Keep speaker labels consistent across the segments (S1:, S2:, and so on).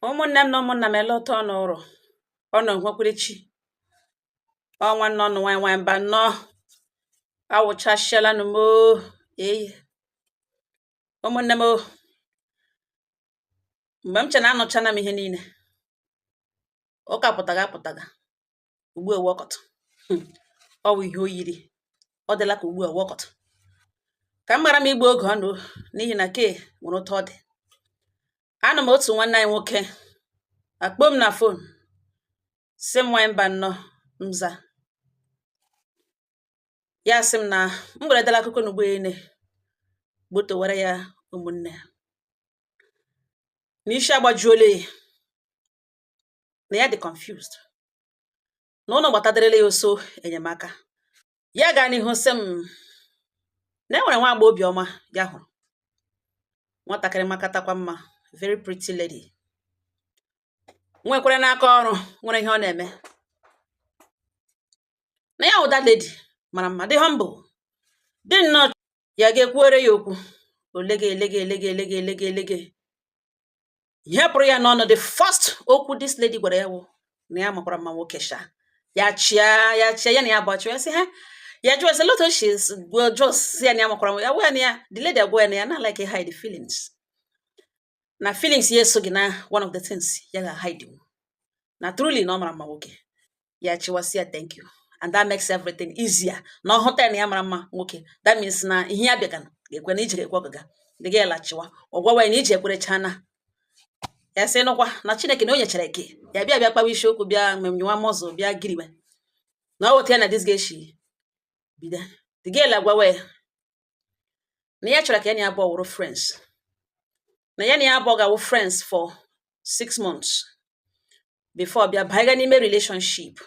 S1: Ụmụnne m na ụmụnna m, ele ụtọ ọnụ ụrụ ọnụ nwekwere chi ọ nwanne ọnụ nwanyị nwanyị mba nnọọ awụchasịala nụ m oo. Eyi, ụmụnne m o, mgbe m che na anụchana m ihe niile ụka pụtaga apụtaga ugbu a wọkọtụ. Ọ wụ ihe o yiri, ọ dịla ka ugbu a wọkọtụ ka m mara m igbu oge ọnụ, n'ihi na ke nwere ụtọ ọ dị. Anụ m otu nwanne anyị nwoke akpọ m na phone, sị m, "Nwanyị mba nnọọ." Mza ya sị m na m gwere dela akụkọ n'ugbo ene gbotowara ya. Ụmụnne, na isi agbajuola ya, na ya dị confused, na ụnụ gbatadarela ya oso enyemaka. Ya gaa n'ihu sị m na e nwere nwa agbọghọ obiọma ya hụrụ, nwatakịrị makatakwa mma, very pretty lady, nwekwara n'aka ọrụ, nwere ihe ọ na-eme. Na ya hụ that lady mara mma, dị humble, dị nnọọ. Ya ga-ekwuere ya okwu olege elege elege elege elege elege. Ihe pụrụ ya n'ọnụ, the first okwu this lady gwara ya wụ na ya makwara mma nwoke sha. Ya chịa, ya chịa, ya na ya bụ ya sị ha, ya jụọ sị loto she just sị ya na ya makwara ya, gwa ya na ya, the lady agwa ya na ya na like hide feelings, na feelings ya esoghị na one of the things ya ga hide, na truly na ọ mara mma nwoke. Ya chịwasị ya, "Thank you," and that makes everything easier. Na ọ hụta na ya mara mma nwoke, that means na ihe ya bịagana ga-ekwe na ije ga-ekwe ọgaga. The girl achịwa, ọ gwawa ya na ije ekwerechana. Ya sị nụkwa na Chineke na o nyechara eke ya bịa bịa kpawa isiokwu, bịa nyụwa mọzụ, bịa giriwe na ọ weta ya na this ga-eshi bido. The girl agwawa ya na ya chọrọ ka ya na ya abụọ wụrụ friends, na ya na ya abụọ ga-awụ friends for 6 months before bịa banye n'ime relationship.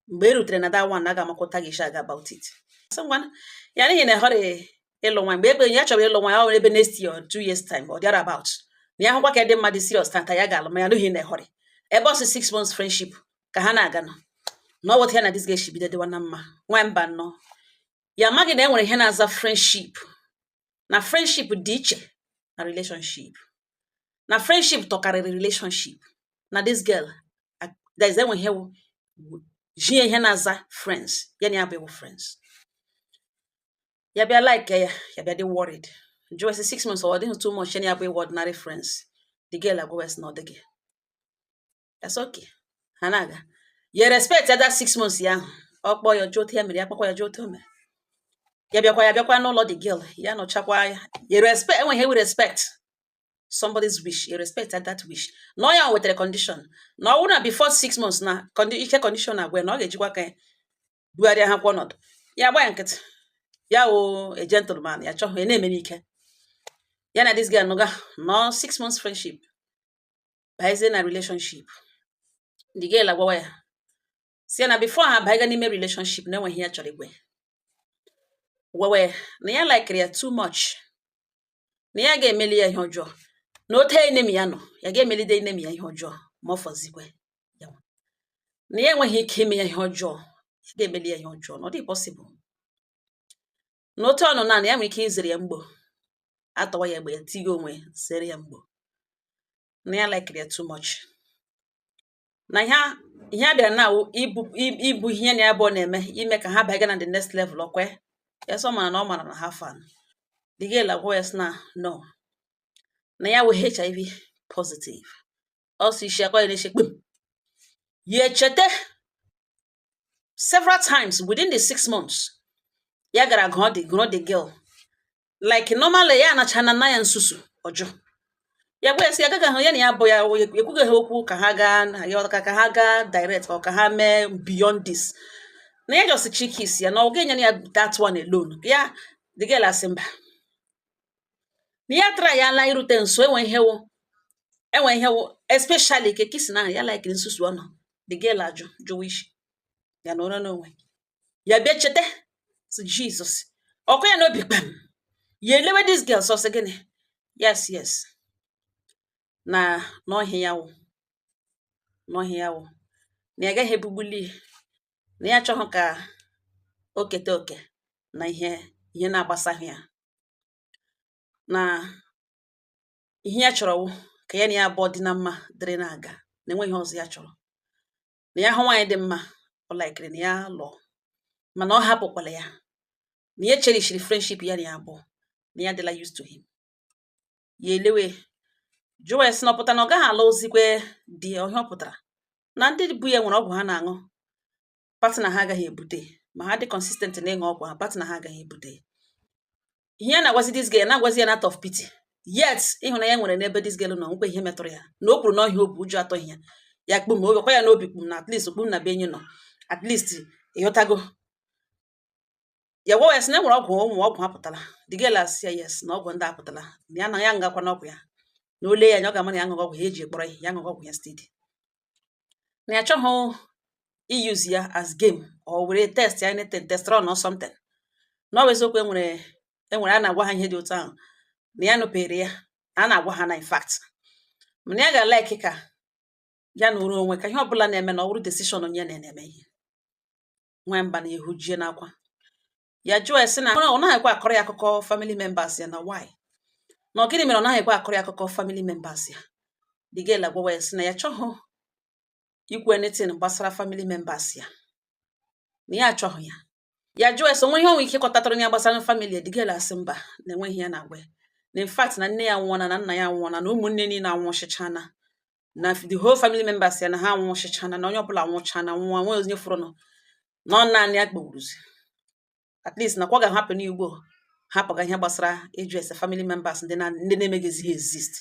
S1: Mgbe e rutere na that one, a ga-amakwụta gị aga about it. So ngwa ya, n'ihi na họrị ịlụ nwa mgbe ekpe ya chọrọ ịlụ nwa ya, ọ ebe next year or 2 years time or thereabout, na ya hụkwa ka dị mmadụ serious tata, ya ga-alụ ma ya n'ihi na họrị ebe ọ sị 6 months friendship ka ha na-aga nọ na ọ weta ya na this ga-eshi bido dịwa na mma. Nwa mba nnọọ, ya amaghị na e nwere ihe na-aza friendship, na friendship dị iche na relationship, na friendship tọkarịrị relationship, na this girl there is enwe ihe wụ jie ihe na-aza friends. Ya na ya bụ ewu friends, ya bịa like ya, ya bịa dị worried, jụọ sị 6 months ọ dịghị too much? Ya na ya bụ ewu ordinary friends. The girl agwa sị na ọ dịghị. That's okay. Ha na-aga, ya respect ya that 6 months ya ahụ. Ọ kpọọ ya, jụọ otu ya mere, ya kpọkwa ya, jụọ otu o mere. Ya bịakwa, ya bịakwa n'ụlọ the girl, ya nọchakwa ya. Ya respect, enweghị ewu respect somebody's wish, ya respect that wish, na ọ ya wetara condition na ọ bụrụ na before 6 months na ike condition agwa ya na ọ ga-ejikwa aka ya bugharịa ha kwa ọnọdụ. Ya gba ya nkịtị, ya wụ a gentleman, ya chọghị ya na-eme n'ike. Ya na this girl nọga nọ 6 months friendship, bazie na relationship. The girl agwawa ya si ya na before ha baiga n'ime relationship, na enweghị ya chọrọ igwe gwawa ya na ya likere ya too much, na ya ga-emeli ya ihe ọjọọ, na ote enemy ya nọ, ya ga-emelide enemy ya ihe ọjọọ ma ọ fọzikwe ya, na ya enweghị ike ime ya ihe ọjọọ, ya ga-emeli ya ihe ọjọọ, na ọ dị possible, na otu ọnụ naanị ya nwere ike izere ya mgbo, atọwa ya egbe, ya tigo onwe zere ya mgbo, na ya likere ya too much, na ihe ihe a bịara na ibu ibu ihe na ya bụ na-eme ime ka ha baiga na the next level. Ọkwe ya sọ mara na ọ mara na ha fan. The girl agwa ya sị na no, na ya wụ HIV positive. Ọsọ isi akọ ya na-eche kpum. Ya echete several times within the 6 months ya gara gụọ the gụọ the girl like normally, ya anacha na nna ya nsusu ọjụ. Ya gwa ya sị ya agaghị ahụ ya na ya bụ ya ekwughị ha okwu ka ha gaa na ya ka ha gaa direct or ka ha mee beyond this, na ya just chikis ya na ọ ga-enye ya that one alone. Ya the girl asị mba, na ya try ya la irute nso, enwe ihe wụ, enwe ihe wụ, especially ke kissing ahụ ya like nsusu ọnụ. The girl ajụ, jụwa isi ya na ụra n'onwe ya. Bịa cheta sị Jesus ọkụ ya n'obi kpam, ya elewe this girl sọ sị gịnị? Yes, na n'ọhịa ya wụ, n'ọhịa ya wụ, na ya agaghị ebugbuli, na ya achọghị ka o keta oke na ihe ihe na-agbasaghị ya, na ihe ya chọrọ wụ Ka ya na ya abụọ dị na mma, dịrị na-aga, na enweghị ọzọ ya chọrọ. Na ya hụ nwaanyị dị mma ọ likeri, na ya lụọ, mana ọ hapụkwala ya, na ya cherishiri friendship ya na ya abụọ, na ya adịla used to him. Ya elewe jụọ ya sị na ọ pụtara na ọ gaghị alụ ozikwe di ya. Ihe ọ pụtara na ndị bu ya nwere ọgwụ ha na-aṅụ, partner ha agaghị ebute ma ha dị consistent na ịṅụ ọgwụ ha, partner ha agaghị ebute. Ihe ya na-agwazi this girl, na-agwazi ya na out of pity, yet ịhụnanya ya nwere n'ebe this girl nọ nwekwa ihe metụrụ ya na o kwuru na ọhịa obu ụjọ atọghị ya. Ya kpum o wekwa ya n'obi kpum na at least kpum na be enyi nọ, at least ịghọtago. Ya gwa ya sị na e nwere ọgwụ, ụmụ ọgwụ apụtala. The girl asị ya yes, na ọgwụ ndị apụtala, na ya na ya ngakwa n'ọgwụ ya, na ole ya anya ọ ga-ama na ya aṅụghị ọgwụ ya eji kpọrọ ihe, ya aṅụghị ọgwụ ya steady, na ya achọghị iyuzu ya as game or were test ya anything, testosterone or something. Na ọ bụ eziokwu, enwere a na-agwa ha ihe dị otu ahụ, na ya nụpere ya a na-agwa ha, na in fact, mana ya ga-like ka ya na ụrụ onwe ka ihe ọbụla na-eme na ọ bụrụ decision onye na-eme ihe nwa mba na ihu jie n'akwa. Ya jụọ ya sị na ọ naghị ekwe akọrọ ya akụkọ family members ya, na why, na ọ gịnị mere ọ naghị ekwe akọrọ ya akụkọ family members ya. The girl agwawa ya sị na ya chọghị ikwu anything gbasara family members ya, na ya achọghị ya. Ya jụọ ya sị onwe ihe o nwere ike ịkọtatara ya gbasara family ya. The girl asị mba, na enweghị ya na-agwa ya, na in fact, na nne ya nwụọna, na nna ya nwụọna, na ụmụnne niile anwụchichana, na the whole family members ya na ha anwụchichana, na onye ọbụla anwụchana nwụọ, nwe onye fụrụnụ, na ọ naanị ya kpọgburuzi. At least nakwa ọ ga-ahapụ n'igbo hapụga ihe gbasara ịjụ ese family members ndị na ndị na-emeghịzi exist.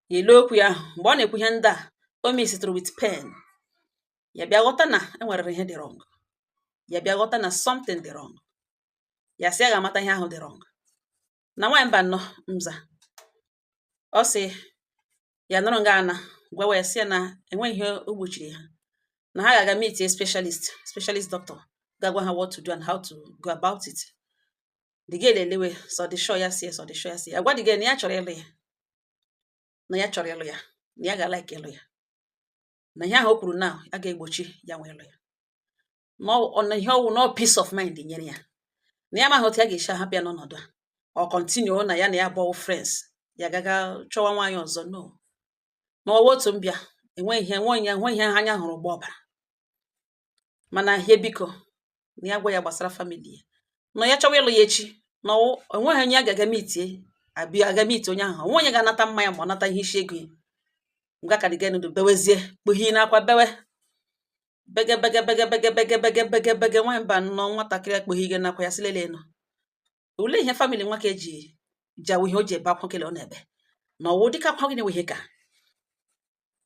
S1: Ya ele okwu ya ahụ mgbe ọ na-ekwu ihe ndị a, o misitụrụ with pain. Ya bịa ghọta na enwerere ihe dị wrong. Ya bịa ghọta na something dị wrong. Ya sị ya ga-amata ihe ahụ dị wrong. Na nwaanyị mba nnọọ nza, ọ sị ya nọrọ nga ana gwawa ya sị ya na enweghị ihe o gbochiri ha, na ha ga-aga meet a specialist doctor ga-agwa ha what to do and how to go about it. The girl elewe so dị sure. Ya si so dị sure. Ya si agwa the girl na ya chọrọ ịlụ ya, na ya chọrọ ịlụ ya, na ya ga-like ịlụ ya, na ihe ahụ o kwuru na a ga-egbochi ya nwe ịlụ ya, na ọ na ihe ọwụ no peace of mind nyere ya, na ya amaghị otu ya ga-esi ahapụ ya n'ọnọdụ a, ọ continue na ya na ya abụọ friends, ya gaga chọwa nwaanyị ọzọ. No, na ọwa otu mbịa enweghị ihe, enweghị ihe, enweghị ihe anya hụrụ gba ọbara. Mana ihe biko, na ya gwa ya gbasara family ya, na ya chọwa ịlụ ya echi, na onweghị onye a ga-aga mitie abịa aga meet onye ahụ, onwe onye ga-anata mmanya ma ọ nata ihe isi ego ya. Nga ka the girl nọdụ bewezie, kpughi n'akwa, bewe bege bege bege bege bege bege bege bege. Nwaanyị mba nnọọ, nwatakịrị akpughi gị n'akwa, ya sị lelenu olee ihe family nwa ka eji ji awụ ihe o ji ebe akwa kele ọ na-ebe na ọwụ dịka akwa gịnị wụ ihe ka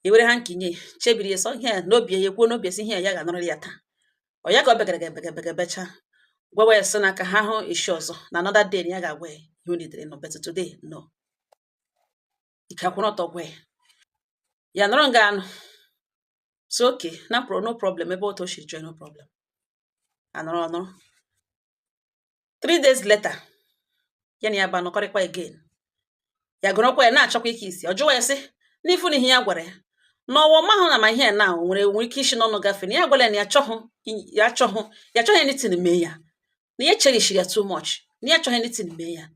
S1: ewere ha nkinye chebiri ya sọ ihe a n'obi ya. Ekwuo n'obi ya sị ihe a ya ga-anọrọ ya taa. Ọ ya ka ọ begara begara bege bechaa, gwawa ya sị na ka ha hụ echi ọzọ, na another day na ya ga-agwa ya ihe o nidere nọ, but today no. Ike akwụrụ ọtọ gwa ya, ya nọrọ nga anụ so okay, na pro no problem, ebe otu o si chọọ, no problem. Anọrọ ọnọrọ 3 days later, ya na ya bụ anọkọrịkwa again. Ya gụrụkwa ya na-achọkwa ike isi ọ jụwa ya sị n'ifu na ihe ya gwara ya n'ọwa ọmahụ na ma ihe na nwere nwere ike isi n'ọnụ gafee, na ya gwara ya na ya achọghị, ya achọghị, ya achọghị anything mee ya, na ya cherishiri ya too much, na ya achọghị anything mee ya.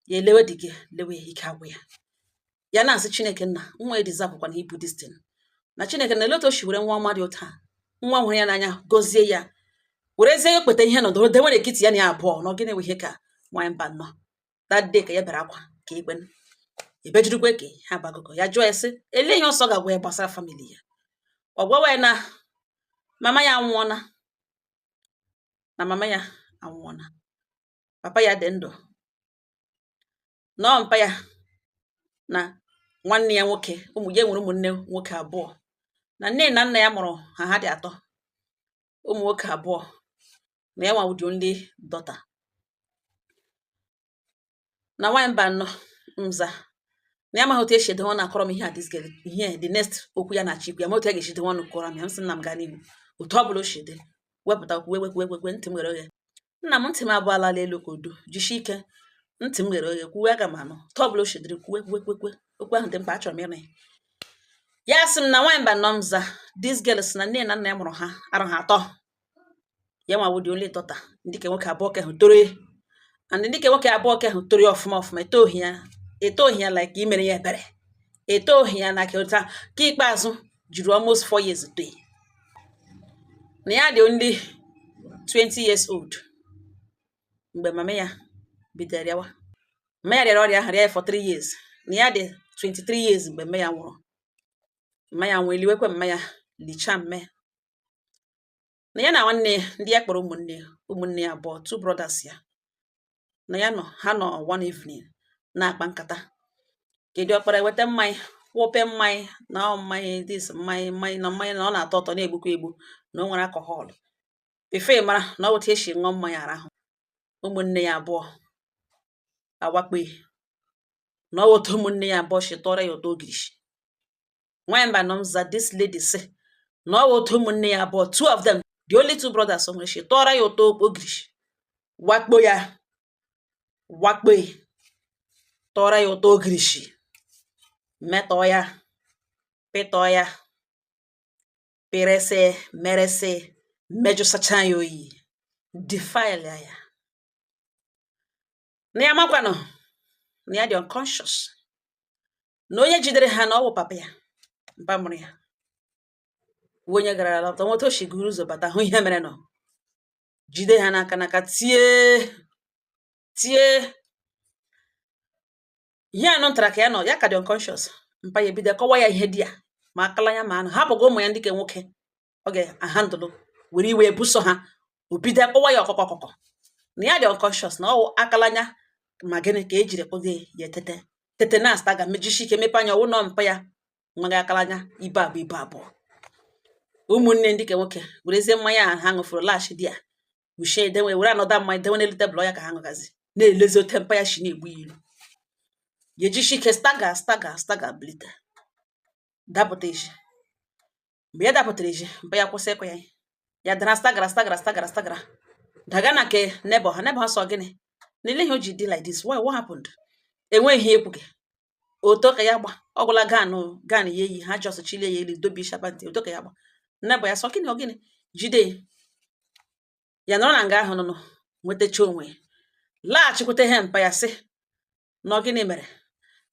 S1: Ya elewe dị gị lewe ya, ike agwụ ya. Ya na-asị Chineke nna nwa ya deserve na ibu this thing, na Chineke na ele otu o si were nwa ọma dị otu a, nwa hụrụ ya n'anya, gọzie ya, werezie ya okpete ihe nọdụrụ dewe n'etiti ya na ya abụọ, na ọ gịnị wụ ihe ka. Nwaanyị mba nnọọ, that day ka ya bere akwa ka ikpe ebejurukwe ka ha bụ akụkọ. Ya jụọ ya sị ele ihe ọsọ ga-agwa ya gbasara family ya. Ọ gwawa ya na mama ya anwụọna, na mama ya anwụọna, papa ya dị ndụ, nọọ mpa ya na nwanne ya nwoke, ụmụ ya nwere ụmụnne nwoke abụọ, na nne na nna ya mụrụ ha, ha dị atọ, ụmụ nwoke abụọ, na ya nwa wụ the only daughter. Na nwaanyị mba nnọọ nza, na ya amaghị otu esi edewe ọnụ akọrọ m ihe a. This girl, ihe the next okwu ya na-achọ ikwu ya ma otu ya ga-esi dewe ọnụ kọrọ m ya. M sị nna m gaa n'ihu otu ọ bụla o si dị, wepụta okwu wekwe wekwe. Ntị m ghere oghe, nna m, ntị m abụọ alala elu ka udo jisie ike. Ntị m ghere oghe, kwuwe, aga m anụ otu ọ bụla o si dịrị. Kwuwe kwuwe kwekwe, okwu ahụ dị mkpa, achọrọ m ịnụ ya. Ya sị m na nwaanyị mba nọ nza, this girl sị na nne na nna ya mụrụ ha arụ ha atọ, ya nwa wụ the only daughter. Ndị ke nwoke abụọ ke ahụ toro, and ndị ke nwoke abụọ ke ahụ toro ya ọfụma ọfụma, etohi ya. Etoghị ya like imere ya ebere, etoghị ya na ka ka ikpeazụ jiri almost 4 years too, na ya dị only 20 years old mgbe mama ya bidoro rịawa. Mama ya rịara ọrịa ahụ, rịa ya for 3 years, na ya dị 23 years mgbe mama ya nwụrụ. Mama ya nwụrụ, eliwekwe mama ya, lichaa mama ya. Na ya na nwanne ya, ndị ya kpọrọ ụmụnne, ụmụnne ya abụọ, two brothers ya, na ya nọ, ha nọ one evening na-akpa nkata. Kedu ọkpara weta mmanya, wụpe mmanya na ọ mmanya, this mmanya, mmanya na mmanya na ọ na-atọ ụtọ, na-egbukwa egbu, na o nwere alcohol. Before mara na ọ otu esi ṅụọ mmanya arahụ, ụmụnne ya abụọ awakpo, na ọ otu ụmụnne ya abụọ si tọrọ ya ụtọ ogirishi. Nwanyị mba nọ nza, this lady sị na ọ otu ụmụnne ya abụọ, two of them, the only two brothers o nwere, si tọrọ ya ụtọ ogirishi, wakpo ya, wakpo ya, tọrọ ya ụtọ ogirishi, metọọ ya, pịtọọ ya, pịrịsị merịsị, mejụsacha ya oyi, defile ya. Na ya makwanụ na ya dị unconscious, na onye jidere ha na ọ bụ papa ya, mpa mụrụ ya, bụ onye gara lọta nweta oshigoro ụzọ bata hụ ihe mere nọ, jide ha n'aka n'aka, tie tie ihe anọ ntara ka ya nọ, ya ka dị unconscious. Mpa ya ebido kọwa ya ihe dị ya ma akala ya ma anụ hapụgo ụmụ ya ndị ke nwoke ọ ga-ahandụlụ were iwe buso ha. O bido kọwa ya ọkụkọ ọkụkọ na ya dị unconscious, na ọ akalanya ma gịnị ka ejiri kpọgo ya etete tete na asta ga mejisi ike mepe anya, ọwụ nọ mpa ya nwaghị akalanya ibe abụọ ibe abụọ. Ụmụnne ndị ke nwoke werezie mmanya a ha ṅụfuru laghachi di ya ushie edewe, were anọda mmanya dewe n'elu tebụl ya ka ha ṅụgazi, na-elezi ote mpa ya shi na-egbu ya ilu. Ya ejisi ike stagger, stagger, stagger, bilite, dapụta ezi. Mgbe ya dapụtara ezi, mpa ya kwụsị ịkụ ya. Ya dara, staggera, staggera, staggera, staggera, daga na ke neighbor ha. Neighbor ha sọ gịnị na ele ihe o ji dị like this? Why? What happened? Enweghị ihe ekwu gị oto ka ya gba ọgwụla ganụ ganụ ya eyi ha just chilie ya elu dobi shapantị oto ka ya gba. Neighbor ya sọ gịnị, ọ gịnị jide ya nọrọ na nga ahụ nụnụ nwetacha onwe ya, laghachikwute ihe mpa ya sị na ọ gịnị mere,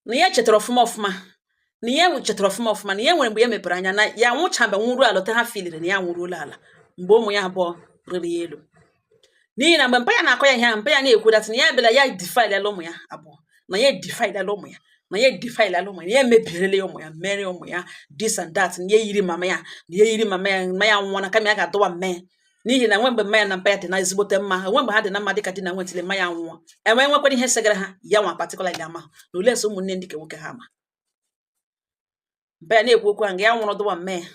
S1: na ya chetara ọfụma ọfụma, na ya chetara ọfụma ọfụma na ya nwere mgbe ya mepere anya na ya nwụchabe nwụrụ ala ote ha filiri na ya nwụruola ala mgbe ụmụ ya abụọ rịrị ya elu. N'ihi na mgbe mpa ya na-akọ ya ihe ahụ, mpa ya na-ekwu that na ya bịara ya defile ụmụ ya abụọ, na ya defile ụmụ ya, na ya defile ụmụ ya, na ya emebirila ya ụmụ ya, mere ụmụ ya this and that, na ya yiri mama ya, na ya yiri mama ya, mama ya nwụọ na kama ya ga-adọwa mme ya. N'ihi na nwe mgbe mma ya na mpa ya dị na ezigbote mma, enwe mgbe ha dị na mma dịka di na nwetile mma ya nwụọ, enwe nwekwara ihe segara ha ya nwa particularly ama na ole so ụmụnne ndị ke nwoke ha ama. Mpa ya na-ekwu okwu ahụ nga ya nwụrụ dụwa mme ya,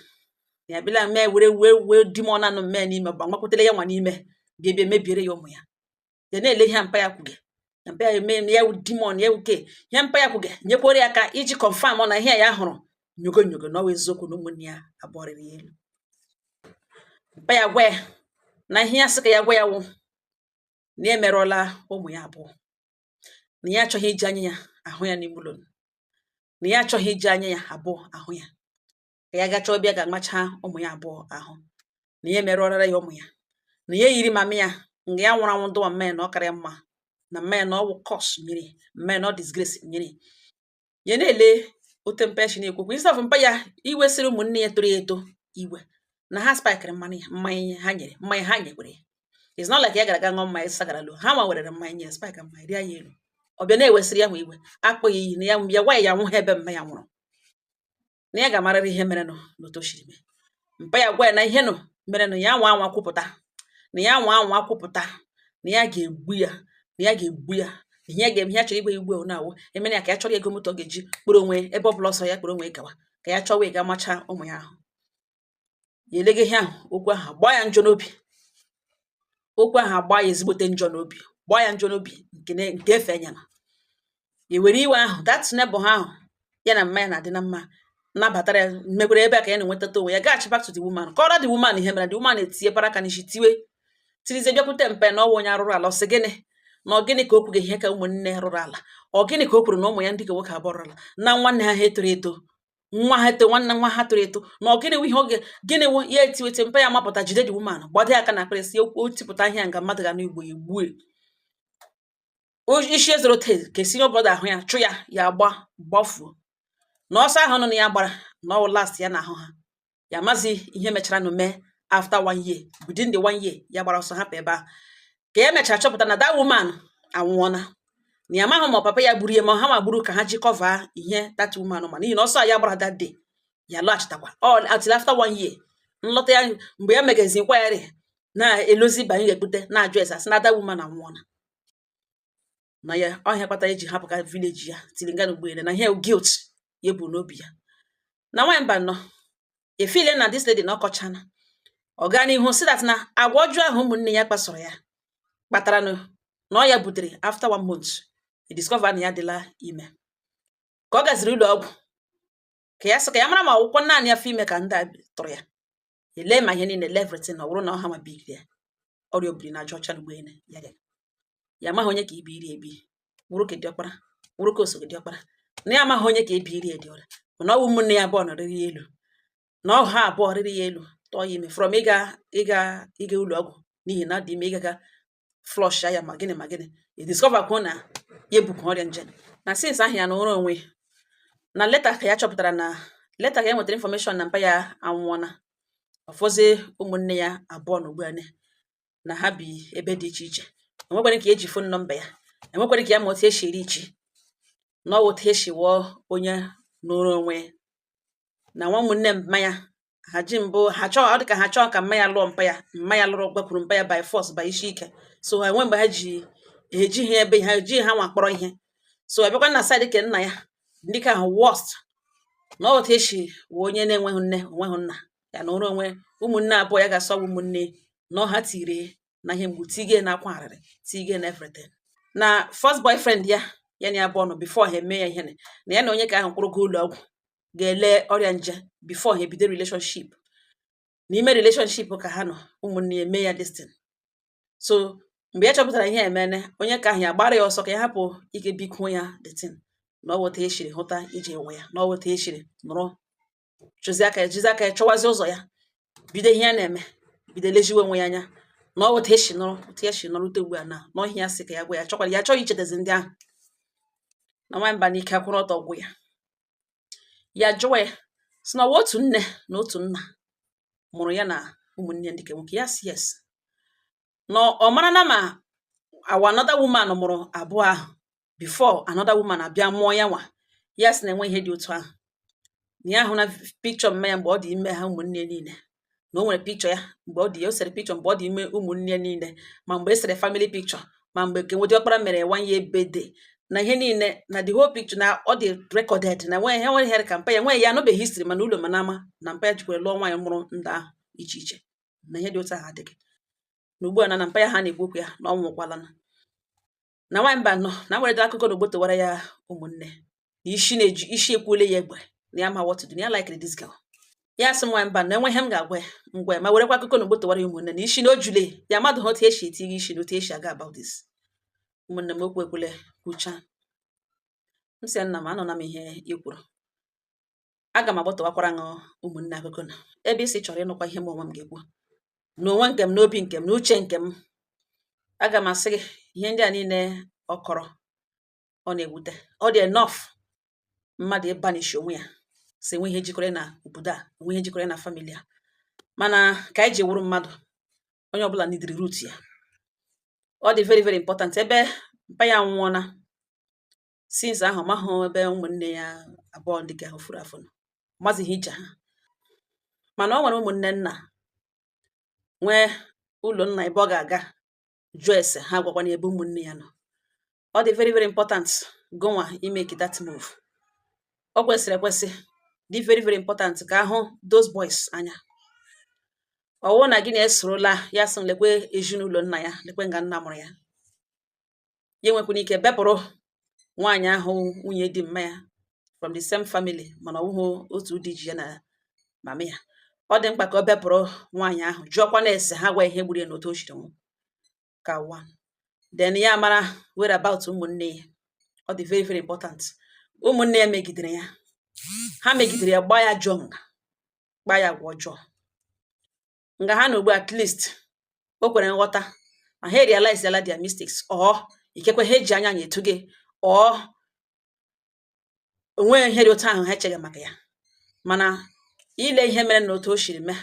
S1: na ya bịala mme were wee wee di m ọ na-anụ mme n'ime gba nwakwutere ya nwa n'ime bịa bịa mebiere ya ụmụ ya. Ya na-ele ihe mpa ya kwuge na mpa ya eme ya wụ demon ya wuke ihe mpa ya kwuge nyekwere ya aka iji confirm na ihe ya hụrụ nyogo nyogo na ọ wụ eziokwu na ụmụnne ya abụọ rịrị ya elu. Mpa ya gwa ya na ihe ya sị ka ya gwa ya wụ na ya emerụọla ụmụ ya abụọ, na ya achọghị iji anya ya ahụ ya n'ime ụlọ, na ya achọghị iji anya ya abụọ ahụ ya, ka ya gachaa ọbịa ga-amacha ụmụ ya abụọ ahụ, na ya emerụọla ya ụmụ ya, na ya yiri mama ya nga ya nwụrụ anwụ dụwa mma ya, na ọ karịa mma na mma ya, na ọ wụ curse nyere mma ya, na ọ disgrace nyere ya. Na-ele ote mpa ya si na-ekwukwu instead of mpa ya iwesịrị ụmụnne ya toro ya eto iwe na ha spikere mmanya ya, mmanya ha nyere, mmanya ha nyekwere ya. It's not like ya gara aga ṅụọ mmanya sagaralo ha nwa werere mmanya nye spike mmanya rie ya elu. Ọ bịa na-ewesịrị ya nwa iwe, akpọghị iyi na ya ya gwa ya ya nwụghị ebe mma ya nwụrụ, na ya ga-amarịrị ihe merenụ n'otu o siri mee. Mpa ya gwa ya na ihe nụ merenụ ya nwa anwa kwupụta, na ya nwa anwa kwupụta, na ya ga-egbu ya, na ya ga-egbu ya, na ihe ya ga-eme, ihe ya chọrọ igwe igwe na awụ emere ya ka ya chọrọ ego moto ọ ga-eji kpụrụ onwe ebe ọ bụla ọsọ ya kpụrụ onwe gawa, ka ya chọwa ịga macha ụmụ ya ahụ. Ya elege ihe ahụ, okwu ahụ gbaa ya njọ n'obi, okwu ahụ agba ya ezigbote njọ n'obi, gbaa ya njọ n'obi nke nke efe anya na ya were iwe ahụ. That neighbor ha ahụ ya na mma ya na-adị na mma nabatara ya, mekwere ebe a ka ya na-enwetata onwe ya, gaghachi back to the woman, kọrọ the woman ihe mere. The woman etinye para aka n'isi, tiwe tirizie, bịakwute mpe na ọwụ onye arụrụ ala. Ọ sị gịnị na ọ gịnị ka o kwughị ihe ka ụmụnne rụrụ ala? Ọ gịnị ka o kwuru na ụmụ ya ndị ka nwoke abụọ rụrụ ala na nwanne ha ha etoro eto, nwa ha eto, nwanne nwa ha toro eto, na ọ gịnị wụ ihe oge gịnị wụ ya? Etiwete mpe ya mapụta, jide the woman, gbado ya aka na akpịrị, si o tipụta ihe a nga mmadụ ga n'igbo ya egbue. Isi ezoro te ka senior brother ahụ ya chụ ya, ya gba gbafuo na ọsọ ahụ nọ na ya gbara na ọwụ last ya na ahụ ha. Ya amazi ihe mechara nụ mee after one year. Within the one year ya gbara ọsọ hapụ ebe ahụ, ka ya mechara chọpụta na that woman anwụọna, na ya amaghị ma ọ papa ya gburu ya, ma ha ma gburu ka ha ji cover ihe that woman ma, n'ihi na ọsọ a ya gbara that day, ya lọghachitakwa all until after one year nlọta ya. Mgbe ya megezi inquiry na-elozi banye ga-ekpute na-ajụ ese, asị na that woman anwụọna, na ya ọhịa kpatara eji hapụ ka village ya tiri nga n'ugboele, na ihe guilt ya bụ n'obi ya. Na nwaanyị mba nọ efile na this lady na ọkọchana ọ gaa n'ihu si that na agwa ọjọọ ahụ ụmụnne ya kpasoro ya kpatara na ọ ya butere after one month e discover na ya adịla ime. Ka ọ gaziri ụlọ ọgwụ ka ya sị ka ya mara ma ọgwụkwọ naanị afọ ime ka ndị a tụrụ ya ele, ma ihe niile le everything, ọ bụrụ na ọ ha ma bigiri ya ọrịa obiri na aja ọcha n'ugboele ya ya ya amaghị onye ka ibe iri ebi wụrụ ka diọkpara, wụrụ ka osogo diọkpara, na ya amaghị onye ka ebi iri edi ọrịa, mana ọ bụ ụmụnne ya abụọ nọrịrị ya elu, na ọ ha abụọ rịrị ya elu tọọ ya ime from ịga ụlọ ọgwụ, n'ihi na dị ime, ịgaga flush ya ma gịnị ma gịnị, e discover kwuo na ya ebukwa ọrịa nje. Na since ahụ ya na ụra onwe na later ka ya chọpụtara, na later ka ya nwetara information na mpa ya anwụọna. Ọfọzie ụmụnne ya abụọ na ugbu a na ha bi ebe dị iche iche, enwekwara ka eji phone number ya, enwekwara ka ya ma otu esi eri ichi na ọ otu esi wụọ onye nụrụ onwe na nwa ụmụnne mma ya. Ha ji mbụ ha chọọ, ọ dị ka ha chọọ ka mma ya lụọ mpa ya. Mma ya lụrụ, gbakwuru mpa ya by force, by isi ike. So ha enwe mgbe ha ji ejighị ebe ha ejighị ha nwa kpọrọ ihe. So abịakwa na side ke nna ya, ndị ka ahụ worst, na ọ otu esi wụ onye na-enweghị nne, onweghị nna, ya na ụrụ onwe. Ụmụnne abụọ ya ga-asọ ụmụnne na ọha tiri na ihe mgbu, tige na akwa arịrị, tige na everything. Na first boyfriend ya, ya na ya abụọ nọ before ha eme ya ihe, na ya na onye ka ahụ kwụrụ ụlọ ọgwụ ga-ele ọrịa nje before ha ebido relationship. N'ime relationship ka ha nọ, ụmụnne ya eme ya this thing. So mgbe ya chọpụtara ihe emene, onye ka ahụ ya gbara ya ọsọ ka ya hapụ ike bikuo ya the thing, na ọ weta eshiri hụta ije ụwa ya, na ọ weta eshiri nọrọ chụzi aka ya, jizi aka ya chọwazi ụzọ ya, bido ihe ya na-eme, bido leziwe onwe ya anya, na ọ weta esi nọrọ otu ya si nọrụte ugbu a na n'ọhịa ya sị ka ya gwa ya chọkwara ya achọghị ichetezi ndị ahụ. Na nwaanyị mba n'ike akwụrụ ọtọ gwụ ya. Ya jụwa ya sị na ọ wụ otu nne na otu nna mụrụ ya na ụmụnne ndị nke nwoke. Ya sị yes, na ọ mara na ma our another woman mụrụ abụọ ahụ before another woman abịa mụọ ya nwa. Ya sị na enwe ihe dị otu ahụ, na ya hụ na picture mma ya mgbe ọ dị ime ha ụmụnne niile, na o nwere picture ya mgbe ọ dị ya, o sere picture mgbe ọ dị ime ụmụnne niile, ma mgbe e sere family picture, ma mgbe nke nwedi ọkpara mere one year birthday, na ihe niile, na the whole picture na ọ dị recorded, na nwe ihe nwere ihe ka mpa ya nwee ya anụbeghị history, mana ụlọ mana ama na mpa ya jikwara lụọ nwaanyị mụrụ ndị ahụ iche iche, na ihe dị otu ahụ adịghị. Na ugbu a na mpa ya ha na-ekwu okwu ya na ọ nwụkwala. Na nwaanyị mba nọ na nwere akụkọ na ogbotowara ya ụmụnne na isi na-eji isi ekwuole ya egbe, na ya ma what to do, na ya like this girl. Ya sị m, nwaanyị mba, na enwe ihe m ga-agwa ya ngwa ya ma werekwa akụkọ na ogbotowara ya ụmụnne na isi na o jule ya mmadụ ha otu esi etinye isi na otu esi aga about this. Ụmụnne m, okwu ekwule kwucha. M sị ya, nna m, anọ na m ihe i kwuru, aga m agbọtọwakwara ṅụ ụmụnne akụkọ na ebe isi chọrọ ịnụkwa ihe m onwe m ga-ekwu n'onwe nke m, n'obi nke m, n'uche nke m. Aga m asị gị ihe ndị a niile ọ kọrọ, ọ na-ewute. Ọ dị enough mmadụ ịbanish onwe ya, si enwe ihe jikọrọ na obodo a, enwe ihe jikọrọ na family a. Mana ka anyị ji wụrụ mmadụ, onye ọbụla nidiri root ya. Ọ dị very very important. Ebe mpa ya nwụọna, since ahụ mahụ ebe ụmụnne ya abụọ ndị ka ahụ furu afọ nọ, mazighị ije ha. Mana ọ nwere ụmụnne nna, nwee ụlọ nna ebe ọ ga-aga jụọ ese ha, gwakwana ebe ụmụnne ya nọ. Ọ dị very very important gụnwa imake that move. Ọ kwesịrị ekwesị, dị very very important ka ahụ those boys anya. Ọwụ na gị na-esorola ya sị lekwe ezinụlọ nna ya, lekwe nga nna mụrụ ya, ya enwekwana ike bepụrụ nwaanyị ahụ nwunye di mma ya from the same family, mana ọ bụghị otu di ji ya na mama ya. Ọ dị mkpa ka ọ bepụrụ nwaanyị ahụ, jụọkwa na ese ha, gwa ihe gburu ya na otu o siri nwụ ka one. Then ya mara whereabout ụmụnne ya. Ọ dị very very important. Ụmụnne ya megidere ya, ha megidere ya, gbaa ya jụọ nga, gbaa ya agwa ọjọọ nga ha na ugbu. At least o kwere nghọta ma ha realize their mistakes or Ikekwe ha eji anya anyị etu gị ọ onweghị ihe dị otu ahụ ha echeghị maka ya. Mana ile ihe mere na otu o shiri mee,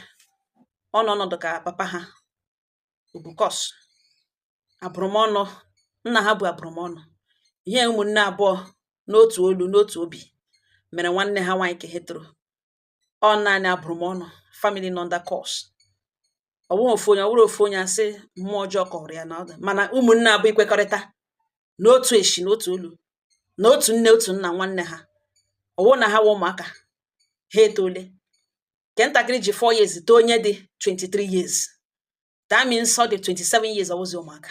S1: ọ nọ ọnọdụ ka papa ha obukos abụrụmọnụ nna ha bụ abụrụmọnụ. Ihe ụmụnne abụọ n'otu olu n'otu obi mere nwanne ha nwaanyị ka ha toro, ọ naanị abụrụmọnụ. Family nọ under curse. Ọ bụghị ofu onye, ọ bụrụ ofu onye asị mmụọ ọjọọ kọrọ ya na ọdụ, mana ụmụnne abụọ ikwekọrịta n'otu eshi, n'otu olu, n'otu nne, otu nna, nwanne ha, ọ wụ na ha wụ ụmụaka, ha etole. Nke ntakịrị ji 4 years too onye dị 23 years. That means ọ dị 27 years. Ọwụzi ụmụaka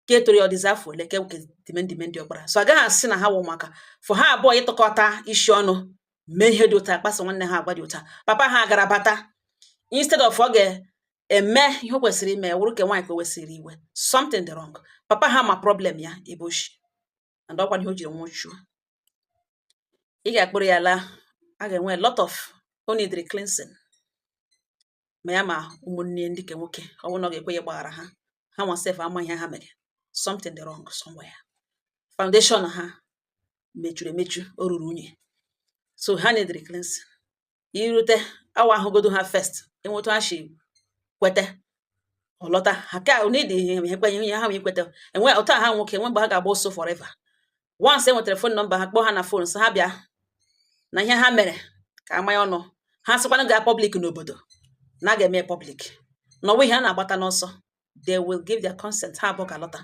S1: ka etoro ya, ọ dịzi afọ ole? Ke nke dimendime ndị ọkpara so agaghị asị na ha wụ ụmụaka. For ha abụọ ịtụkọta isi ọnụ mee ihe dị ụta, kpasa nwanne ha agwa dị ụta, papa ha gara bata, instead of ọ ga-eme ihe o kwesịrị ime, wụrụ ke nwaanyị ka o wesịrị iwe. Something dị wrong. Papa ha ma problem ya ebe o shi and ọkwa ihe o jiri nwụchuo. Ị ga-akpụrụ ya laa, a ga-enwe a lot of o needri cleansing, ma ya ma ụmụnne ndị ke nwoke. Ọ bụrụ na ọ ga-ekwe ya gbaghara ha, ha nwa sef ama ihe ha mere. Something dị wrong somewhere. Foundation ha mechuru emechu, o ruru unyi, so ha needri cleansing. Irute awa ahụgodo ha first, enwetu ha shi kwete ọlọta ha ka need ihe kwenye ihe ha nwee kwete enwe otu a ha nwoke enwe mgbe ha ga-agba ọsọ forever. Once e nwetara phone number ha, kpọọ ha na phone, sị ha bịa na ihe ha mere ka amanya ọnụ ha, sịkwanụ gaa public n'obodo na a ga-eme public na ọwụ ihe a na-agbata n'ọsọ. They will give their consent. Ha abụọ ga-alọta,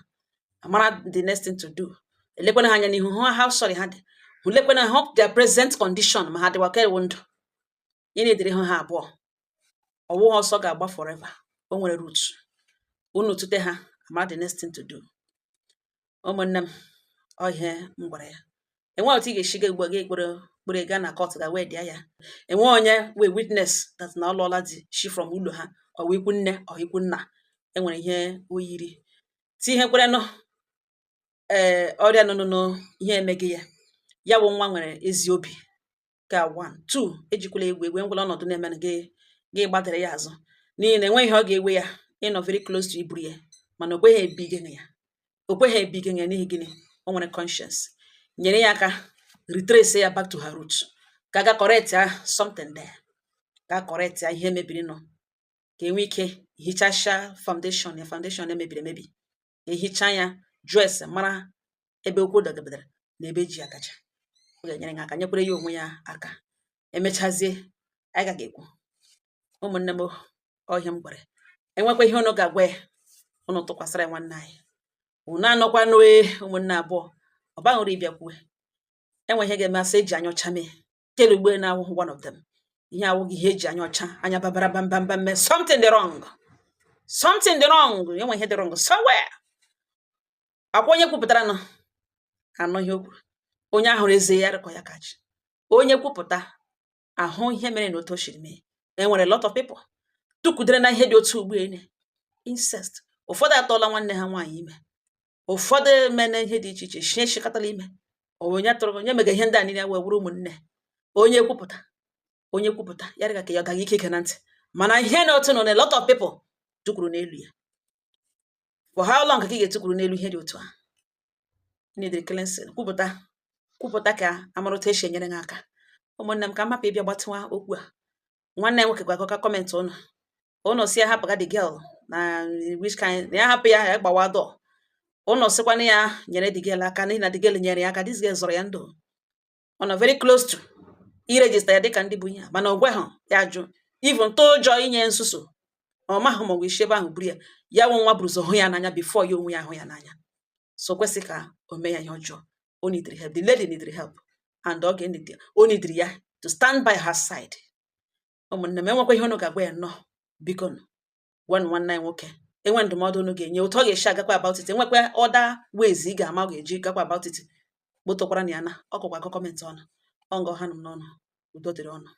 S1: amara the next thing to do. Elekwana ha anya n'ihu, hụ how sorry ha dị, hụlekwana hụ their present condition, ma ha dịwa ka ewu ndụ. Ị na-edere hụ ha abụọ, ọwụ ha ọsọ ga-agba forever. O nwere root unu tute ha, amara the next thing to do. Ụmụnne m, ọ ihe m gwara ya, enwe otu ị ga-esi ga ugbu a ga ekpere kpere gaa na court ga wee dịa ya, enwe onye wee witness that na ọ lụọla di shi from ụlọ ha, ọ wụ ikwu nne, ọ ikwu nna, enwere ihe o yiri tinyekwerenụ. Ee, ọrịa nọ ihe emeghị ya, ya bụ nwa nwere ezi obi ka one two. Ejikwala egwu egwu, enwela ọnọdụ na-eme gị gị gbadara ya azụ, n'ihi na enweghị ihe ọ ga-ewe ya ịnọ very close to iburu ya, mana o kweghị ebige ya, o kweghị ebige ya. N'ihi gịnị? O nwere conscience. Nyere ya aka retrace ya back to her root, ka aga correct ya something there, ka correct ya ihe mebiri nọ, ka enwee ike hichasịa foundation ya, foundation emebiri emebi, ka ehicha ya, jụọ ese, mara ebe okwu dagabedere na ebe eji akacha. Ọ ga-enyere gị aka, nyekwere ya onwe ya aka. Emechazie, anyị ga ga-ekwu. Ụmụnne m, ọ ihe m gwara ya. Enwekwa ihe unu ga-agwa ya, unu tụkwasịrị ya nwanne anyị. Unu anọkwanụ e ụmụnne abụọ, ọ baghị uru ịbịa kwuwe enwe ihe ga-eme asị eji anya ọcha mee kele ugbo na-awụghị one of them. Ihe awụghị ihe eji anya ọcha anya babara bambambam mee. Something dị wrong, something dị wrong. Enwe ihe dị wrong somewhere. Akwa onye kwupụtara nọ anụ ihe o kwuru, onye ahụrụ eze ya rịkọ ya kachi, onye kwupụta ahụ ihe mere na otu o shiri mee. Enwere lot of people tụkwudere na ihe dị otu ugbu ene incest. Ụfọdụ atọọla nwanne ha nwaanyị ime, ụfọdụ emene ihe dị iche iche, shie shikọtala ime. Ọ bụ onye tụrụ onye mega ihe ndị a niile wee wụrụ ụmụnne. Onye kwupụta, onye kwupụta ya dịka ka ya ọ daghị ike ige na ntị, mana ihe na otu nọ na a lot of people tụkwuru n'elu ya. For how long ka ị ga-etukwuru n'elu ihe dị otu a? Need cleansing. Kwupụta, kwupụta ka amara otu esi enyere gị aka. Ụmụnne m, ka m hapụ ịbịa gbatịwa okwu a. Nwanne m nwoke gwa akọka comment ụnụ, ụnụ si ya hapụga the girl na which kind na ya hapụ ya, ya gbawa dọ. Ụnụ sịkwana ya nyere the girl aka, n'ihi na the girl nyere ya aka. This girl zọrọ ya ndụ. Ọ nọ very close to iregister ya dịka ndị bụ ihe a, mana o gweghị ya, jụ even tụọ ụjọ inye nsuso. Ọ mahụ ma ọ bụ isi ebe ahụ buru ya, ya wụ nwa buru ụzọ hụ ya n'anya before ya onwe ya ahụ ya n'anya, so kwesị ka o mee ya ihe ọjọọ. O needri help. The lady needri help and ọ ga-enid o needri ya to stand by her side. Ụmụnne m, enwekwa ihe unu ga-agwa ya nnọọ, biko nụ gwanụ nwanne anyị nwoke. Enwe ndụmọdụ unu ga-enye otu ọ ga-esi agakwa about it, enwekwa other ways ị ga-ama ọ ga-eji gakwa about it, kpotokwara na ya na ọkụkwa akọ comment ọnụ ọ ngọ ha nụ m n'ọnụ. Udo dịrị ọnụ.